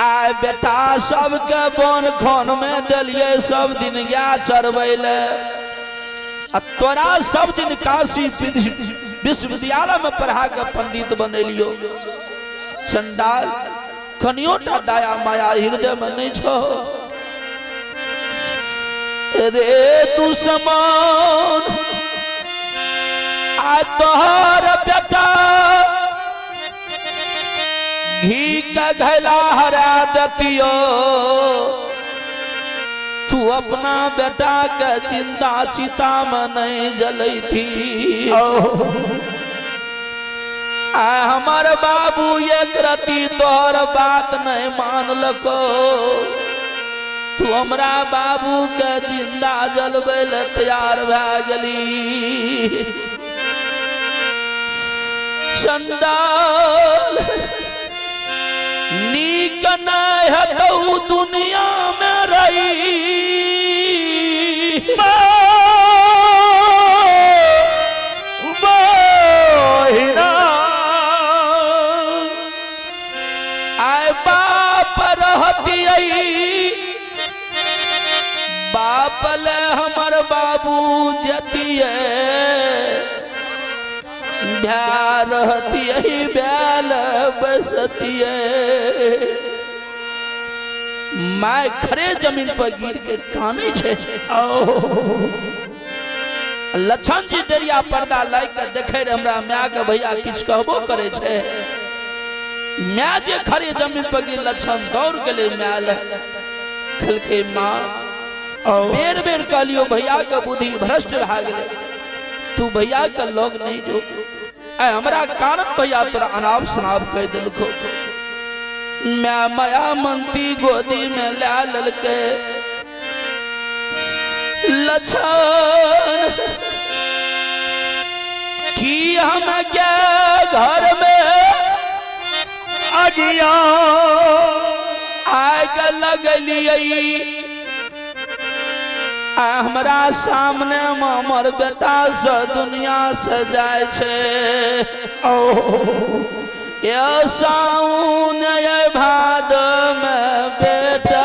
आय बेटा सबके बन खन में दिलिए सब दिन गाय चरबै ले आ तोरा सब दिन काशी विश्वविद्यालय में पढ़ा के पंडित बनेलियो। चंडाल कनियोटा दया माया हृदय में नहीं छो रे दुश्मन। आ तोहर बेटा घी का घैला हरा देतियो, तू अपना बेटा के चिंता चिता में नहीं जलई थी। आ हमार बाबू एक रति तोहर बात नहीं मानलको, तू हमरा बाबू के जिंदा जलबै ले तैयार भए गेली। चंडाल नीक नहीं हेतौ दुनिया में रही, आय बाप रहती बाप ले हमर बाबू जतिए, भ्या रहती ब्याल बसतिए। My खरे जमीन पर गिर के काने छे। लक्षण जी डरिया पर्दा लाई के देखे रे हमरा my के भैया किछ कहबो करे छे। My जे खरे जमीन पर गिर लक्षण दौड़ गेले my ले खलके माँ बेर बेर कहलियो भैया के बुद्धि भ्रष्ट भए गेले, तू भैया के लोग नहीं जो ऐ हमरा कारण भैया तोरा अनाप शनाप कह दिलको। मैं माया मंती गोदी में ला ललके लक्षण की हम के घर में अगिया आग लगलिए। हमरा सामने हमर बेटा से दुनिया से जाय छे। ये साउन ये भाद में बेटा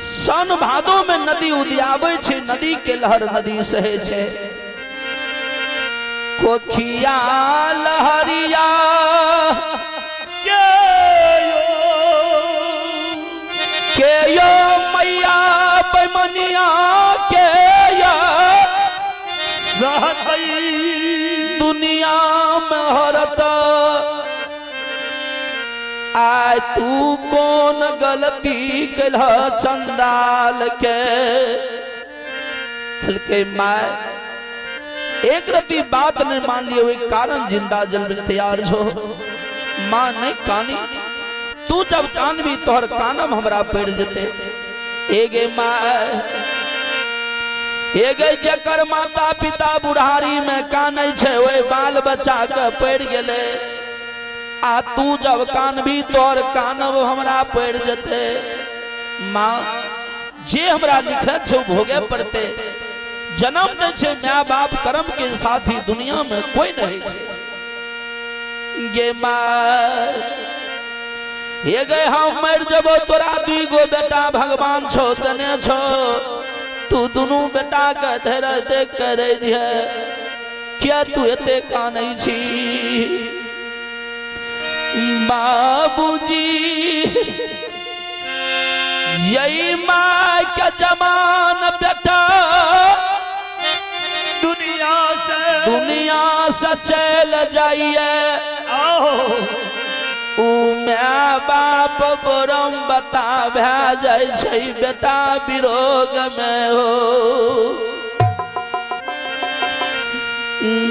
सन भादो में नदी उदियावे छे, नदी के लहर नदी सहे छे। कोखिया लहरिया के यो मैया बैमनिया के यो दुनिया में हरत। आय तू कौन गलती कलह चंडाल के खलके my एक रति बात नहीं मान लिए हुए कारण जिंदा जल में तैयार छो। मां नहीं कानी तू जब कानबी तोहर कानम हमरा पड़ जते। एगे my एगे जकर माता पिता बुढ़ारी में कानै छे ओए बाल बच्चा के पड़ गेले। आ तू जब कानबी तोहर कानब हमरा पड़ जते। माँ जे हमरा लिखल छे भोगे पड़ते। जन्म दै छै my बाप कर्म के साथी दुनिया में कोई नहीं छै। गे माँ ये गए हम मर जबो तोरा दुई गो बेटा भगवान छो तने छो, तू दुनू बेटा के धैर्य देख के रह दिहे, क्या तू एते कानै छी? बाबूजी यही माँ के जमान बेटा दुनिया से चल जाइए, ऊ my बाप बरम बता भै जाइ छै बेटा विरोग में हो।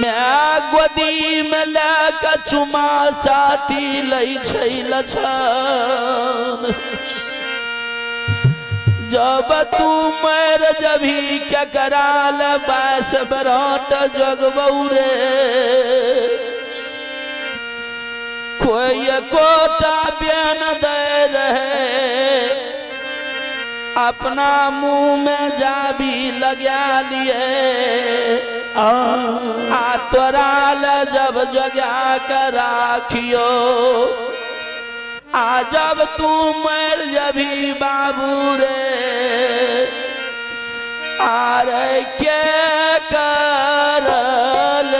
My गोदी में लैके चुमा चाती लै छै लछन, जब तू मर जभी केकरा ले बास बराट जगबौ रे, कोई कोटा बयान दे रहे अपना मुंह में जाबी लगा लिए, आ तोरा ले जब जगा के राखियो, आ जब तू मर जभी बाबू रे आरे के करल।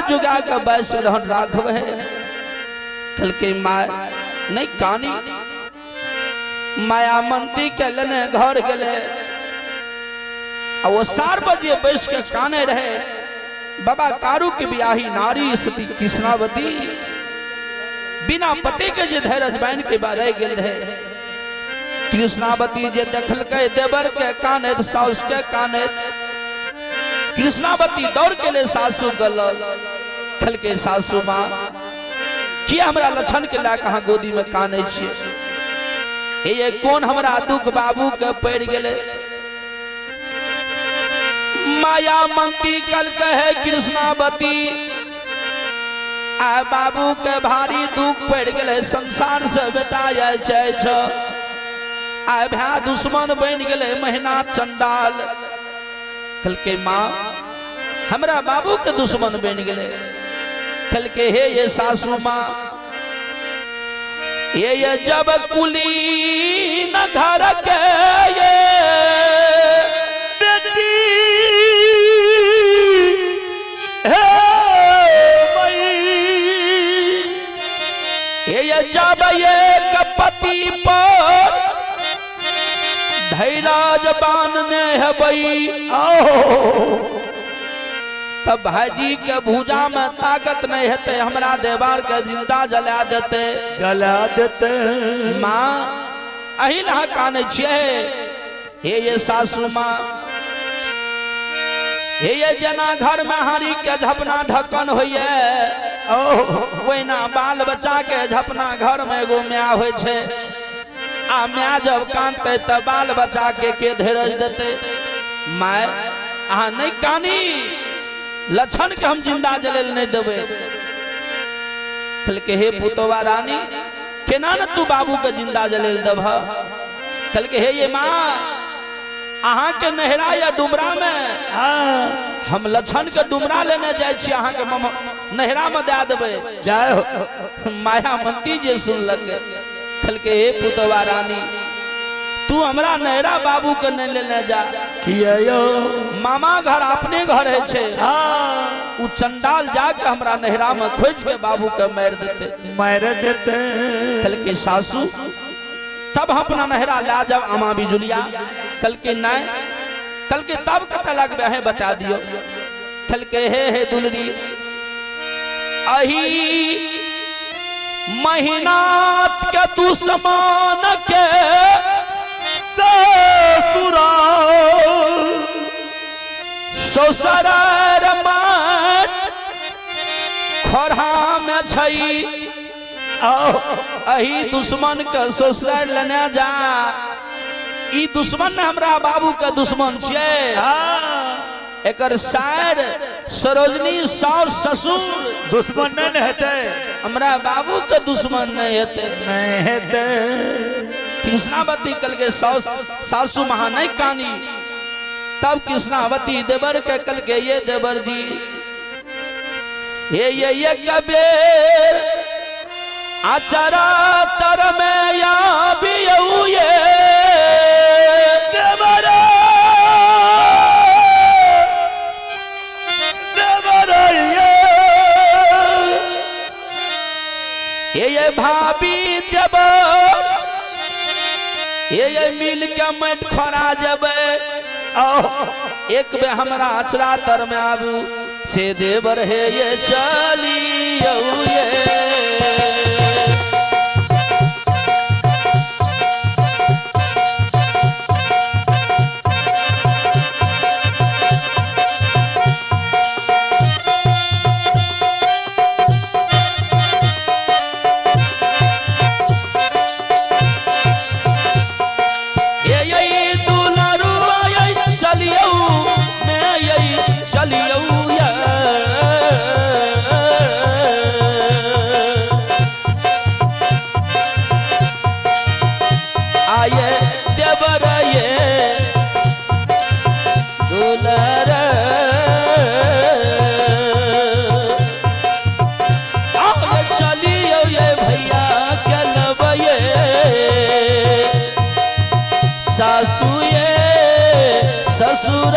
जुगा के बैस रहन राघव है के माय नहीं कानी मायामंती के लेने घर गले वो 4 बजे बैस के काने रहे। बाबा कारू के ब्याही नारी सती कृष्णावती बिना पति के जे धैर्य बन के रह गेल रहे। कृष्णावती जे देखलकै देवर के काने साउस के काने, कृष्णावती दौड़ के ले सासू गल खल के सासू माँ किया हमरा लक्षण के ला कहाँ गोदी में काने छिए, ये कौन हमरा दुख बाबू के पड़ गेले। माया मंती कल कहे कृष्णावती आ बाबू के भारी दुख पड़ गेले, संसार से बेटा जाय छै। आइ भाय दुश्मन बनि गेलै महीना चंडाल। कहलकै माँ हमरा बाबू के दुश्मन बनि गेलै। कहलकै हे ये सासू माँ, ये जब कुलीन घर के ये बेटी हे मई, ये जब एक पति पर धैराज बांधने हेबै, तब भाईजी के भुजा में ताकत नहीं हेतै, हमरा देवार के जिंदा जला देते, जला देते। माँ अही लहा कानै छियै। हे ये सासू माँ, हे ये जेना घर में हारी के झपना ढक्कन होइए, ओहिना बाल बच्चा के झपना घर में एगो माय होइ छै। आ my जब कानते त बाल बच्चा के धीरज देते। My अहाँ नहीं कानी, लक्षण के हम जिंदा जले नहीं देबै। कहलकै हे पुतोवा रानी, केना न तू बाबू के जिंदा जले देबह? कहलकै हे ये माँ, अहाँ के नहरा या डुमरा में हम लक्षण के डुमरा लेने जाइ छी, अहाँ के नहरा में दए देबै। जय हो। मायामती जे सुनलकै, कहलकै हे पुतोवा रानी, तू हमरा नहरा बाबू के नहीं लेने जा। किया यो? मामा घर अपने घर है छे, उ चंडाल जाके हमरा नहरा में खोज के बाबू के मार देते, मार देते। कहलकै सासू तब हम अपना नहरा ला जाब आमा बिजुलिया। कहलकै नहीं। कहलकै तब कत लगबे है बता दियो। कहलकै हे हे दुलरी, अही महीनात के दुश्मन के ससुराल ससुरार माट खोरहा में छई, अही दुश्मन के ससुराल लेने जा। ई दुश्मन हमरा बाबू के दुश्मन छियै। एकर सार सरोजनी सास ससुर दुश्मन नहीं हेतै, हमरा बाबू के दुश्मन नहीं हेतै, नहीं हेतै। कृष्णावती कहलकै सासू महा नहीं कानी। तब कृष्णावती देवर के कहलकै ये देवर जी, ये कबीर आचारा तर में या बियऊ ये देवर देवर ये भाभी देवर ये मिल के मट खरा जबे, एक बे हमरा अचरा तर में आबू से देवर हे ये चलियौ ये। ससुर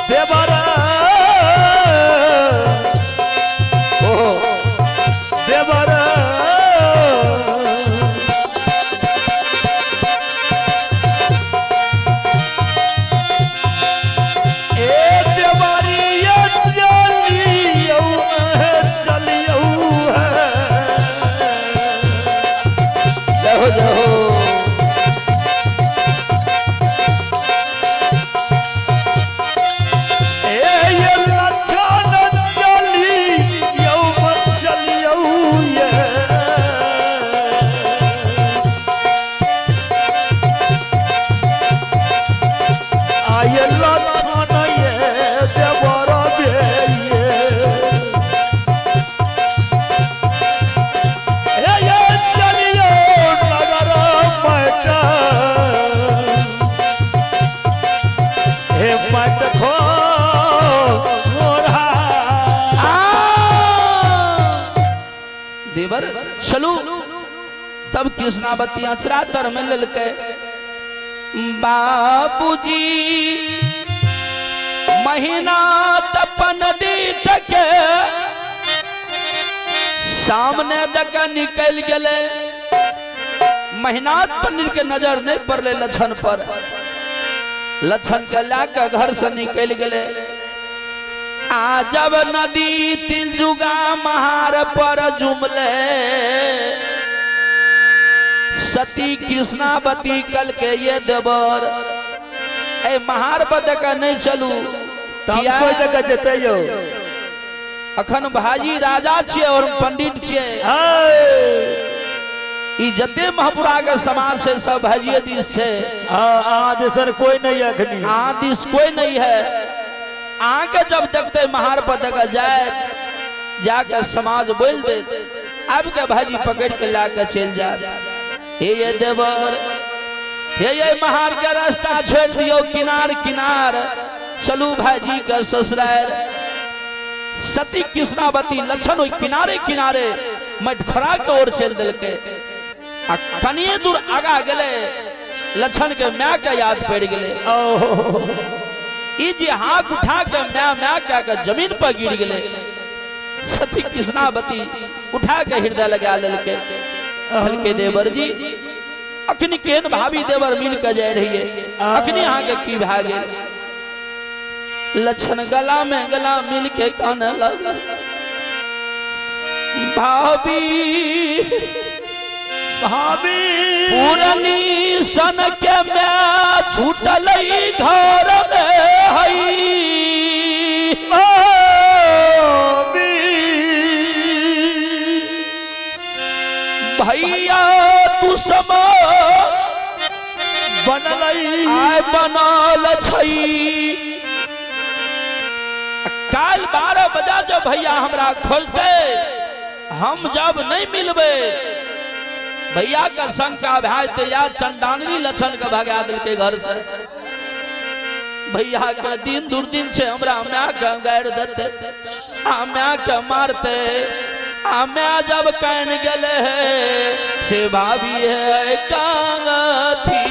देवर। देवर चलू। तब कृष्णावती अचरा तर में ललके बाबूजी महीना तपन डीट के सामने दक निकल गए। महीनाथ पंडित के नजर नहीं पड़ले लक्षण पर। लक्षण के लाके घर से निकल गए। आ जब नदी तिलजुगा महार पर जुमले सती कृष्णावती कल के ये देवर ए महार पर दक नहीं चलू। कोई जगह जते यो अखन भाजी राजा छे और पंडित छे। ई जते महपुरा के समाज से सब भाजी दिस छे। हां सर कोई नहीं है अखनी। हां दिस कोई नहीं है। आगे जब देखते महार पर दक जाए जाके समाज बोल दे अब के भाजी पकड़ के लाके चल जाए। हे ये देवर हे ये महार के रास्ता छोड़ दियो किनार किनार चलू भाजी के ससुराल। सती कृष्णावती लक्षण किनारे किनारे मटखरा के ओर चल दिलके। आ कनिए दूर आगा गेले लक्षण के my के याद पड़ गेले। ई जे हाथ उठा के my my के जमीन पर गिर गेले। सती कृष्णावती उठा के हृदय लगा लेलके। हल्के देवर जी अखनी केहन भाभी देवर मिल के जाय रहिए अखनी अहाँ के की भए गेल। लक्षण गला में गला मिल के काने लगल भाभी भाभी पुरनी सन के मैं छूटल घर में हई भाभी भैया तू समा बनल आय बनल छई। काल 12 बजा जब भैया हमरा खोजते हम जब नहीं मिलबे भैया का शंका भाई या चंदानी लक्षण के भगा दिल घर से। भैया के दिन दुर्दिन से हमरा माय के गारि देते आ माय के मारते। आ माय जब कान गेले से भाभी है कांग थी।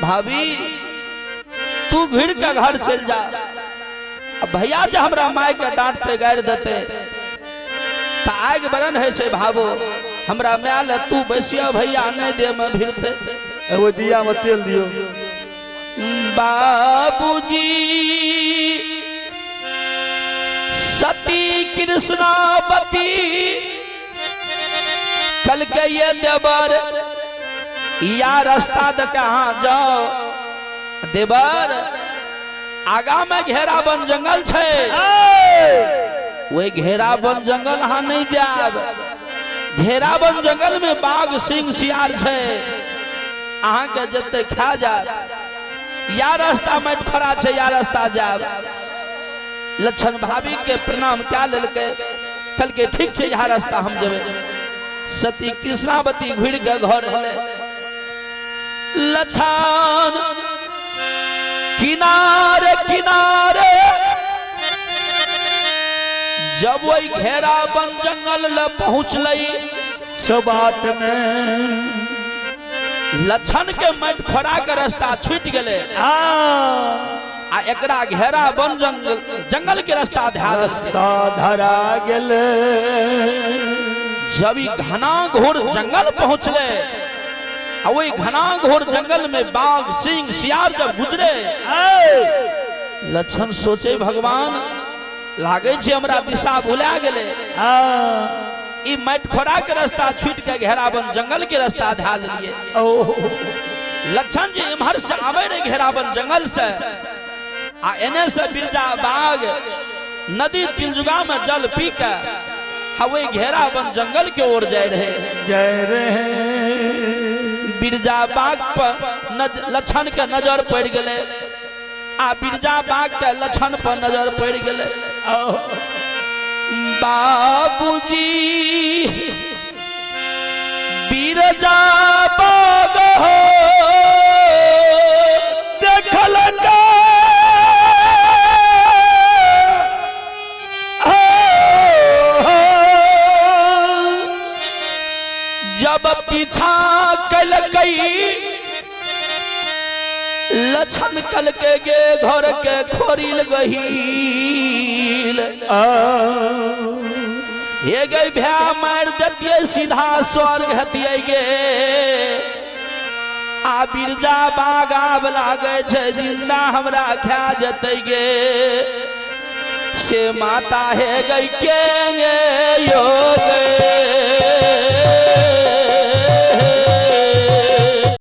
भाभी तू घिर के घर चल जा। अब भैया जे हमरा माय के डांट पे गारि देते त आग बरन है छे भावो हमरा माय ले तू बैसिया भैया नहीं दे में भिड़ते। एगो दिया में तेल दियो। बाबूजी सती सती कृष्णावती कल के ये देवर या रास्ता दे के अहाँ जाओ। देवर आगा में घेरा वन जंगल छै, वही घेरा वन जंगल अहाँ नहीं जाब। घेरा वन जंगल में बाघ सिंह सियार छै, अहाँ के जते खा जाब। या रास्ता में खड़ा छै, या रास्ता जाब। लक्षण भाभी के प्रणाम क्या लेलकै, कहलकै ठीक छै यहाँ रास्ता हम जेबै। सती कृष्णावती घुरि के घर एलै। लक्षण किनारे किनारे जब वही घेरा वन जंगल ल पहुँचलै, सब बात में लक्षण के मट खोरा के रास्ता छूट गेलै आ एकरा घेरा वन जंगल जंगल के रास्ता धरा गेलै। जब ई घना घोर जंगल पहुँचले आ वही घना घोर जंगल में बाघ सिंह सियार जब गुजरे, लक्षण सोचे भगवान लागे छै हमरा दिशा भुला गेलै। ई मट खोरा के रास्ता छूट के घेरा वन जंगल के रास्ता धरा लेलिए। लक्षण जी इम्हर से आवे रहे घेरा वन जंगल से आ एने से बिरजा बाघ नदी तिलजुगा में जल पी के वही घेरा वन जंगल के ओर जाय रहे। बिरजा बाघ पर लक्षण के नजर पड़ गए आ बिरजा बाघ के लक्षण पर नजर पड़ गए। बाबूजी बिरजा बाघ हो देखल जब पीछा कलकई लक्षण कल के गे घर के खोरिल गहील। ये गई भैया मार दिए सीधा स्वर्ग हतिये गे। आ बिरजा बाघ आब लागे छै जिंदा हमरा खा जतै गे। से माता हे गई के गे यो गे।